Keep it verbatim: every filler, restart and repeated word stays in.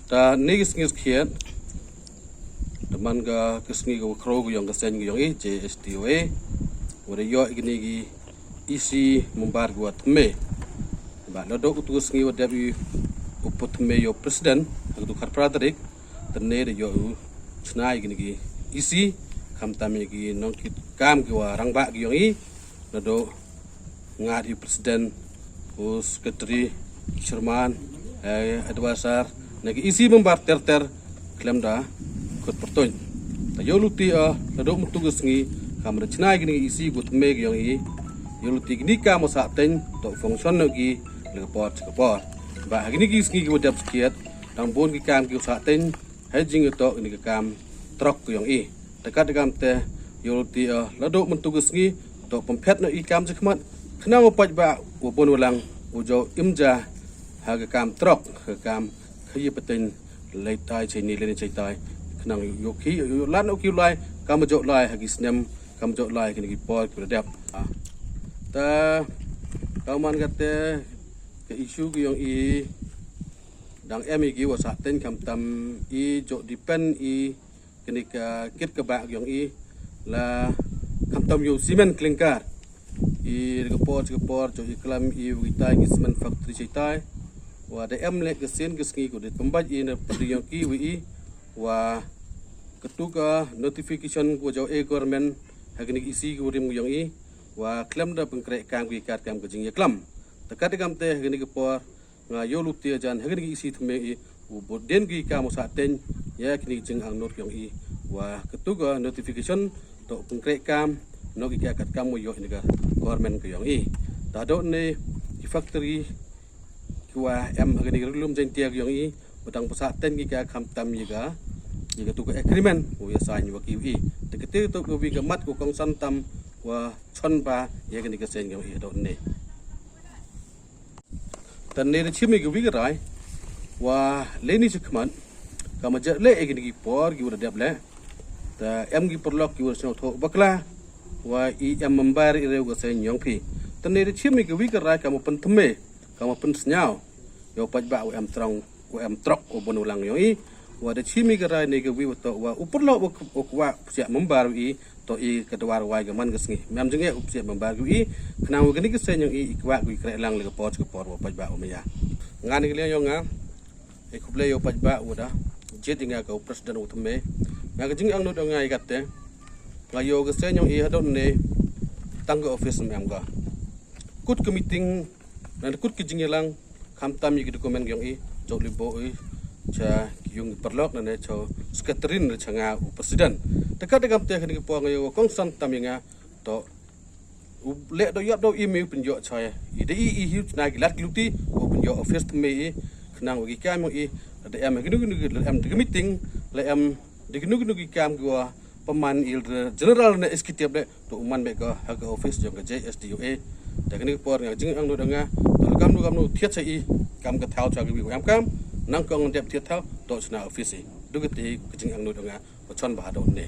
Ta ni ki sngi sakhiat, da man ka, ka sngi ka wa khraw ka yong ka seng ka yong i, J S D O A, wa da yoh i kini ki E C member ki wa thymme. Ba la dok u tu ka sngi wa dep i u put thymme yow president, ha ka tu khatphra tarik, te ne da yoh u chna i kini ki E C, khamtam i ki nong ki kam ki wa rangbah ki yong i, la dok ngat i president, u secretary, chairman, eh, advisor, na ki E C member ter ter, khlem da khut pyrtuit. Ta yow luti, eh, la dok myntu ka sngi, kam da chna i kini ki E C wa thymme ki yong i, yow luti kini kam wa sah teng, to function noh ki, la ka por cha ka por. Ba ha kini ki sngi ki wa dep sakhiat, dang bun ki kam ki wa sah teng, hei jingtoh kini ki kam truck ki yong i. Te kat kam te, yow luti, eh, la dok myntu ka sngi, to pynphet noh i kam chakhmat, khnang u paidbah wa bun wa lang u jaw im ja ha ka kam truck, ha ka kam khayi pateng, leit tai chai ni, leit ni chai tai, khnang yow ki, yow lad noh ki u lai, kam jaw lai ha ki snem, kam jaw lai ha kini ki por ki wa da dep. Ah. Ta ka man ka te, ka issue ki yong i, dang em i ki wa sah teng, khamtam i jaw depend i kini ka kit ka bah ki yong i, la khamtam yow cement clinker. I ka por cha ka por, jaw i klam i wa ki tai ki cement factory chai tai. Wa da em le ka sien ka sngi ko da pynbait i na pyrdi yong ki wa i, wa ka tu ka notification ko jaw e government ha kini ki E C ki wa rim ki yong i, wa khlem da pynkreh kam ki kat kam ka jingyaklam. Te kat kam te ha kini ki por, nga yow luti ajan ha kini ki E C thymme i, u bud den ki kam wa sah teng, ya kini ki jingangnud ki yong i, wa ka tu ka notification, to pynkreh kam noh ki kat kam wa yoh i na ka government ki yong i. Ta dok ne ki factory ki wa em ha kini ki Ri-loom Jaiñtia ki yong i, wa dang wa sah teng ki ka khamtam ya ka, ya ka tu ka agreement wa ya sign wa ki wa i. Te ka te to ka wi ka mat ka kongsan tam wa chon ba ya kini ka seng ki yong i dok ne. Ta ne da chim i ka wi ka rai, wa lei ni chakhmat, kam jaw le i kini ki por ki wa da dep le. Ta em ki pyrlok ki wa sñiawthoh bakla, wa i em member i rew ka seng yong phi. Ta ne da chim i ka wi ka rai, kam pynthymme, kam pynsñiaw yow paidbah wa em truck, wa em truck wa bun wa lang yong i. Wa da chim i ka rai ne ka wi wa to wa u pyrlok wa, wa kwah psiah member wa i, to i ka dwar wai ka man ka sngi. Mem jingeh u psiah member wa i, khnang wa kini ka seng yong i, i kwah ki kreh lang le ka por cha ka por wa paidbah wa maya. Nga ni ka liang yong nga, e khublei yow paidbah wa da jied i nga ka u president wa thymme. Nga ka jingangnud yong nga i kat te, nga yoh ka seng yong i hadooh ne, tang ka office mem ka. Kut ka meeting, na kut ka jingyalang, khamtam ya ki document ki yong i, jaw li booh i cha ki yung ki pyrlok, na ne cha secretary, na cha nga u president. Te kat kam te ha kini ki por nga yoh wa kongsan tam ya nga, to u leh do yap do email pynyoh cha ya i, da i, i hi u chna ki lad ki luti, u pynyoh office thymme i, khnang wa ki kam yong i, da em ha kini kini ki, da em da ka meeting, da em da kini kini ki kam ki wa pynman i da general na executive le, to u man beh ka ha ka office yong ka J S D O A. Te kini ki por nga jingangnud yong nga, to kam nu kam nu thied cha i, kam ka thaw cha ki wi wa em kam, nang kong dep thied thaw, to chna office i. Du ka te ka jingangnud yong nga, wa chon ba hadooh ne.